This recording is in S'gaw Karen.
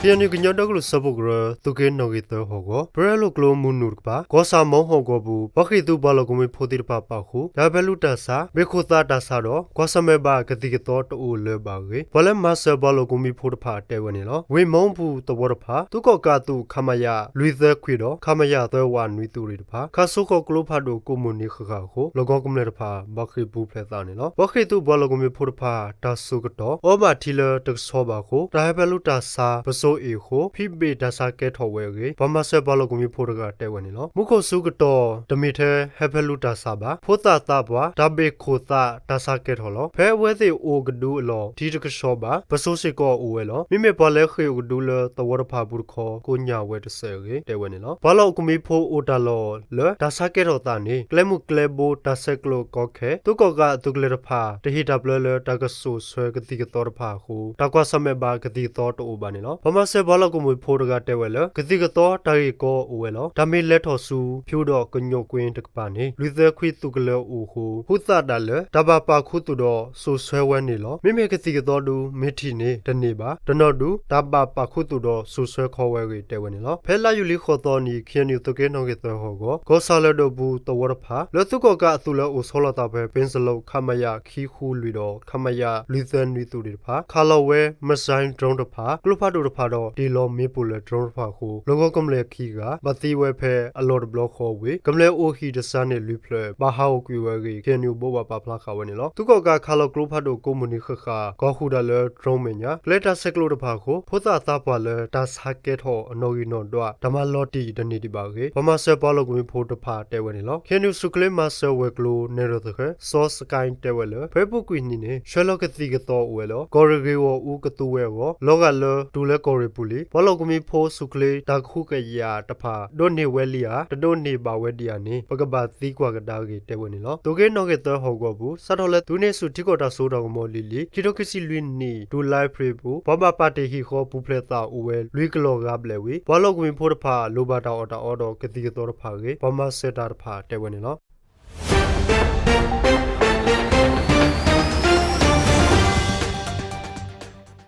ခ့ၣ်အဲၣ်ယူၣ် ကညီဒီကလုာ်စၢဖှိၣ်ကရၢ သုးက့နီၣ်ဂံၢ်သၢဟီၣ်ကဝီၤ ပရဲလိာ်ကျိမုၢ်နုာ်တကပၤ ကီၢ်ဆၣ်မီဟီၣ်ကဝီၤပူၤ ပှၤဃ့ၢ်သုးပှၤလီၢ်ကမှံဖိသ့ၣ်တဖၣ်ပာ်ဃုာ် တၢ်ဟၢဖၢလူတၢ်ဆါ ဘ့ၣ်ခိၣ်သးတၢ်ဆါဒီး ကွၢ်ဆၢၣ်မဲာ်ဘၣ်ကသံၣ်ကသီတအိၣ်လၢၤဘၣ်အဂ့ၢ် ပှၤလၢမၤစၢၤပှၤလီၢ်ကမှံဖိတဖၣ်တဲဝဲန့ၣ်လီၤ. ဝ့ၢ်မီပူၤသဝီတဖၣ် သုးကီၣ်ကးအသုး ခမရ လွံၢ်သၢခွံဒီး ခမရ သၢဝးနွံသုးရ့ၣ်တဖၣ် ခးစိဃီၤကျိဖးဒိၣ်ကိးမုၢ်နံၤဃၣ်ဃၣ်အဃိ လီၢ်ကဝီၤကမျၢၢ်တဖၣ် ဘၣ်ဃ့ၢ်ပူၤဖျဲးသးန့ၣ်လီၤ. ပှၤဃ့ၢ်သုးပှၤလီၢ်ကမှံဖိတဖၣ် တၢ်စိၤကတီၢ် အီဘၣ်ထံလၢတကဆှီဘၣ်အဃိ တၢ်ဟၢဖၢလူတၢ်ဆါ ပစိၤအ့ၣ်အဃိ ဖံးဘ့ၣ်တၢ်ဆါကဲထီၣ်ဝဲအဂ့ၢ် ပှၤမၤစၢၤပှၤလီၢ်ကမှံဖိတဂၤတဲဝဲန့ၣ်လီၤ. မူခိၣ်စူၤကတီၢ် တမ့ၢ်ထဲဟၢဖၢလူတၢ်ဆါဘၣ် ဖိသၣ်သးပှၢ် တၢ်ဘ့ၣ်ခိၣ်သးတၢ်ဆါကဲထီၣ်လီၤ. ဖဲအဝဲသ့ၣ်အိၣ်ကဒုအလီၢ် ထံတကဆှီဘၣ် ပစိၤစ့ၢ်ကီးအိၣ်ဝဲလီၤ. မ့မ့ၢ်ပှၤလၢဃ့ၢ်အိၣ်ကဒုလၢသဝီတဖၣ်အပူၤတခီ ကိညၢ်ဝဲတစဲးအဂ့ၢ် တဲဝဲန့ၣ်လီၤ. ပှၤလီၢ်ကမှံဖိအိၣ်တၢ်လီၢ်လၢ တၢ်ဆါကဲထီၣ်သးန့ၣ် ကျဲမုၢ်ကျဲဘိတၢ်ဆဲးကျိးကီခဲ သုးကီၣ်ကးအသုးကလၢၤတဖၣ် တဟ့ၣ်တၢ်ပျၢလၢတၢ်ကစိာ်ဆှၢကသံၣ်ကသီတဖၣ်အဃိ တၢ်ကွၢ်ဆၢၣ်မဲာ်ဘၣ်ကသံၣ်ကသီတအိၣ်ဘၣ်န့ၣ်လီၤ. ပှၤမၤစၢၤပှၤလီၢ်ကမှံဖိတဂၤတဲဝဲလၢ ကသံၣ်ကသီတၢ်ဂ့ၢ်ကီအိၣ်ဝဲလီၤ. တၢ်မ့ၢ်လဲၤထီၣ်ဆူ ဖၠူဒီးကညိးကွ့တကပၤန့ၣ် လွံၢ်သၢခွံသုးကလၢၤအိၣ်အဃိ ဟူသးဒၣ်လၢ တၢ်ဘၣ်ပာ်ခူသူၣ်ဒီးစိာ်ဆှၢဝဲန့ၣ်လီၤ. မ့မ့ၢ်ကသံၣ်ကသီဒု မ့ၢ်ထံၣ်န့ၣ်တန့ၢ်ဘၣ်. တနီၤဒု တၢ်ဘၣ်ပာ်ခူသူၣ်ဒီးစိာ်ဆှၢခီဝဲအဂ့ၢ်တဲဝဲန့ၣ်လီၤ. ဖဲလါယူၤလံဃိးသီနံၤ ခ့ၣ်အဲၣ်ယူၣ် သုးက့နီၣ်ဂံၢ်သၢဟီၣ်ကဝီၤ ကီၢ်ဆၣ်လၢၢ်ဒိၣ်ပူၤသဝီတဖၣ် လၢသုးကီၣ်ကးအသုးလၢအိၣ်ဆီလီၤသးဖဲ ပ့စလိး ခမရ ခံဃုလွံၢ်ဒီး ခမရ လွံၢ်သၢနွံသုးရ့ၣ်တဖၣ် ခးလီၤဝဲ missile drone တဖၣ် ကျိဖးဒိၣ်တဖၣ်ဒီး တ့ၢ်လီၤမ့ၣ်ပိၢ်လၢ drone တဖၣ်အဃိ လီၢ်ကဝီၤကမျၢၢ်ခံဂၤ ဘၣ်သံဝဲဖဲအလီၢ်တဘျီဃီဝံၤ ကမျၢၢ်အိၣ်ဟံၣ်တစှၤန့ၣ်လွံၢ်ဖျၢၣ် ဘၣ်ဟးဂီၤကွံာ်ဝဲအဂ့ၢ် ခ့ၣ်အဲၣ်ယူၣ် ဘိးဘၣ်ပာ်ဖျါဃာ်ဝဲန့ၣ်လီၤ. သုးကီၣ်ကးခးလီၤကျိဖးဒိၣ်ကိးမုၢ်နံၤဃၣ်ဃၣ် ကီၢ်ဃုာ်တၢ်လၢ drone မဲာ်ညါ ကျဲတၢ်ဆဲးကျိးတဖၣ်အဃိ ဖိသၣ်သးပှၢ်လၢတၢ်ဆါကဲထီၣ်အနီၣ်ဂံၢ်နီၣ်ဒွး တၢ်မၤလီၤတံၢ်တန့ၢ်ဒံးဘၣ်အဂ့ၢ် ပှၤမၤစၢၤပှၤလီၢ်ကမှံဖိတဖၣ်တဲဝဲန့ၣ်လီၤ. ခ့ၣ်အဲၣ်ယူၣ် သုးကျ့မၤစၢၤဝဲၤကျိၤ နဲၣ်ရွဲၣ်သဃဲၤ စီၤစကဲတဲဝဲလၢ ဖဲအပူၤကွံာ်နံၤန့ၣ် ဆှၢလီၤကသံၣ်ကသီအိၣ်ဝဲဒီး ကီၢ်ရ့ၣ်ဂ့ၢ်ဂီၢ်အူကသူဝဲအဂီၢ် လီၤဂာ်လၢတုၤလၢကီၢ်ရ့ၣ်ပူၤလံ ပှၤလီၢ်ကမှံဖိသုးကျ့တၢ်ကဟုကယာ်တဖၣ် ဒိးန့ၢ်ဝဲလံဧါ တဒိးန့ၢ်ဘၣ်ဝဲဒံးဧါန့ၣ် ပကဘၣ်သံကွၢ်ကဒါအဂ့ၢ်တဲဝဲန့ၣ်လီၤ. သုးက့နီၣ်ဂံၢ်သၢဟီၣ်ကဝီၤပူၤ စးထီၣ်လၢသုးန့ၢ်ဆူၣ်ထံကီၢ်တၢ်စိတၢ်ကမီၤလံၤလံၤ ခံထိခံဆံလွံၢ်နံၣ် တုၤလါအ့ဖြ့ၣ်အပူၤ ပှၤဘၣ်ပာ်တ့ၢ်ဟံၣ်ဃီပူၤဖျဲးသးအိၣ်ဝဲလွံၢ်ကလီၢ်ဂၤဘျဲၣ်ဝံၤ ပှၤလီၢ်ကမှံဖိတဖၣ် လိၣ်ဘၣ်တၢ်အီၣ်တၢ်အီဒီးကသံၣ်ကသီတဖၣ်အဂ့ၢ် ပှၤမၤစၢၤတၢ်တဖၣ်တဲဝဲန့ၣ်လီၤ.